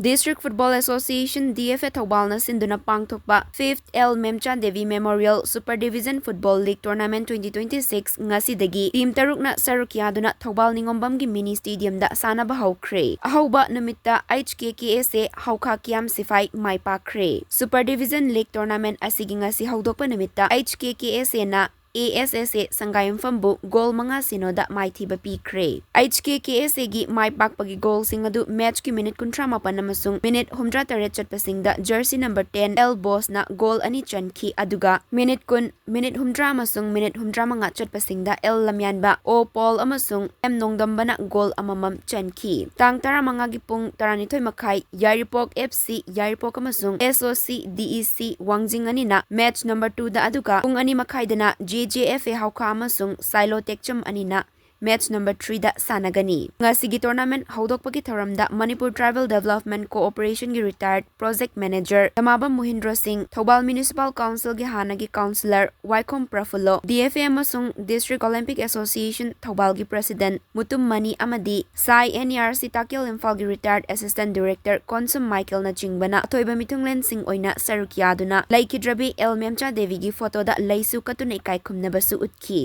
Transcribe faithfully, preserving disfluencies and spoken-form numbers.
District Football Association, D F A, ꯊꯧꯕꯥꯜꯅ ꯁꯤꯟꯗꯨꯅ ꯄꯥꯡꯊꯣꯛꯄ fifth L Memcha Devi Memorial Super Division Football League Tournament twenty twenty-six ꯉꯁꯤꯗꯒꯤ team ꯇꯔꯨꯛꯅ ꯁꯔꯨꯛ ꯌꯥꯗꯨꯅ Thoubal ꯅꯤꯉꯣꯝꯕꯝꯒꯤ mini stadiumꯗ ꯁꯥꯟꯅꯕ ꯍꯧꯈ꯭ꯔꯦ꯫ ꯑꯍꯧꯕ ꯅꯨꯃꯤꯠꯇ H K K S A ꯍꯧꯈꯥ ꯀꯤꯌꯥꯝ ꯁꯤꯐꯥꯏ my ꯄꯥꯛꯈ꯭ꯔꯦ꯫ Super Division League Tournament ꯑꯁꯤꯒꯤ ꯉꯁꯤ ꯍꯧꯗꯣꯛꯄ ꯅꯨꯃꯤꯠꯇ H K K S A ꯅ A S S A ꯁꯪꯒꯥꯏꯌꯨꯝꯐꯝꯕꯨ goal ꯃꯉꯥ ꯁꯤꯅꯣꯗ ꯃꯥꯏꯊꯤꯕ ꯄꯤꯈ꯭ꯔꯦ꯫ H K K S A ꯒꯤ ꯃꯥꯏ ꯄꯥꯛꯄꯒꯤ goalꯁꯤꯡ ꯑꯗꯨ matchꯀꯤ minute ꯀꯨꯟꯊ꯭ꯔꯥ ꯃꯥꯄꯟ ꯑꯃꯁꯨꯡ minute ꯍꯨꯝꯗ꯭ꯔꯥ ꯇꯔꯦꯠ ꯆꯠꯄꯁꯤꯡꯗ jersey number ten L Bossꯅ goal ꯑꯅꯤ ꯆꯟꯈꯤ, ꯑꯗꯨꯒ minute ꯀꯨꯟ, minute ꯍꯨꯝꯗ꯭ꯔꯥ ꯑꯃꯁꯨꯡ minute ꯍꯨꯝꯗ꯭ꯔꯥ ꯃꯉꯥ ꯆꯠꯄꯁꯤꯡꯗ L ꯂꯝꯌꯥꯟꯕ, O Paul ꯑꯃꯁꯨꯡ M ꯅꯣꯡꯗꯝꯕꯅ goal ꯑꯃꯃꯝ ꯆꯟꯈꯤ꯫ ꯇꯥꯡ ꯇꯔꯥꯃꯉꯥꯒꯤ ꯄꯨꯡ ꯇꯔꯥꯅꯤꯊꯣꯏ ꯃꯈꯥꯏ ꯌꯥꯏꯔꯤꯄꯣꯛ F C ꯌꯥꯏꯔꯤꯄꯣꯛ ꯑꯃꯁꯨꯡ S O C D E C ꯋꯥꯡꯖꯤꯡ ꯑꯅꯤꯅ match number twoꯗ, ꯑꯗꯨꯒ ꯄꯨꯡ ꯑꯅꯤ ꯃꯈꯥꯏꯗꯅ J J F A ꯍꯧꯈꯥ ꯑꯃꯁꯨꯡ Silo ꯇꯦꯛꯆꯝ ꯑꯅꯤꯅ match number threeꯗ ꯁꯥꯟꯅꯒꯅꯤ꯫ ꯉꯁꯤꯒꯤ tournament ꯍꯧꯗꯣꯛꯄꯒꯤ ꯊꯧꯔꯝꯗ Manipur Tribal Development Corporationꯒꯤ retired project manager ꯇꯃꯥꯕꯝ ꯃꯣꯍꯤꯟꯗ꯭ꯔꯣ ꯁꯤꯡ, ꯊꯧꯕꯥꯜ Municipal Councilꯒꯤ ꯍꯥꯟꯅꯒꯤ councillor Waikhom Praphullo, D F A ꯑꯃꯁꯨꯡ District Olympic Association ꯊꯧꯕꯥꯜꯒꯤ president ꯃꯨꯇꯨꯝ ꯃꯅꯤ ꯑꯃꯗꯤ ꯁꯥꯏ N E R C ꯇꯥꯀꯦꯜ ꯏꯝꯐꯥꯜꯒꯤ retired assistant director ꯀꯣꯟꯁꯨꯝ ꯃꯥꯏꯀꯦꯜꯅꯆꯤꯡꯕꯅ ꯑꯊꯣꯏꯕ ꯃꯤꯊꯨꯡꯂꯦꯟꯁꯤꯡ ꯑꯣꯏꯅ ꯁꯔꯨꯛ ꯌꯥꯗꯨꯅ ꯂꯩꯈꯤꯗ꯭ꯔꯕꯤ L ꯃꯦꯝꯆꯥ ꯗꯦꯕꯤꯒꯤ photoꯗ ꯂꯩꯁꯨ ꯀꯠꯇꯨꯅ ꯏꯀꯥꯏ ꯈꯨꯝꯅꯕꯁꯨ ꯎꯠꯈꯤ꯫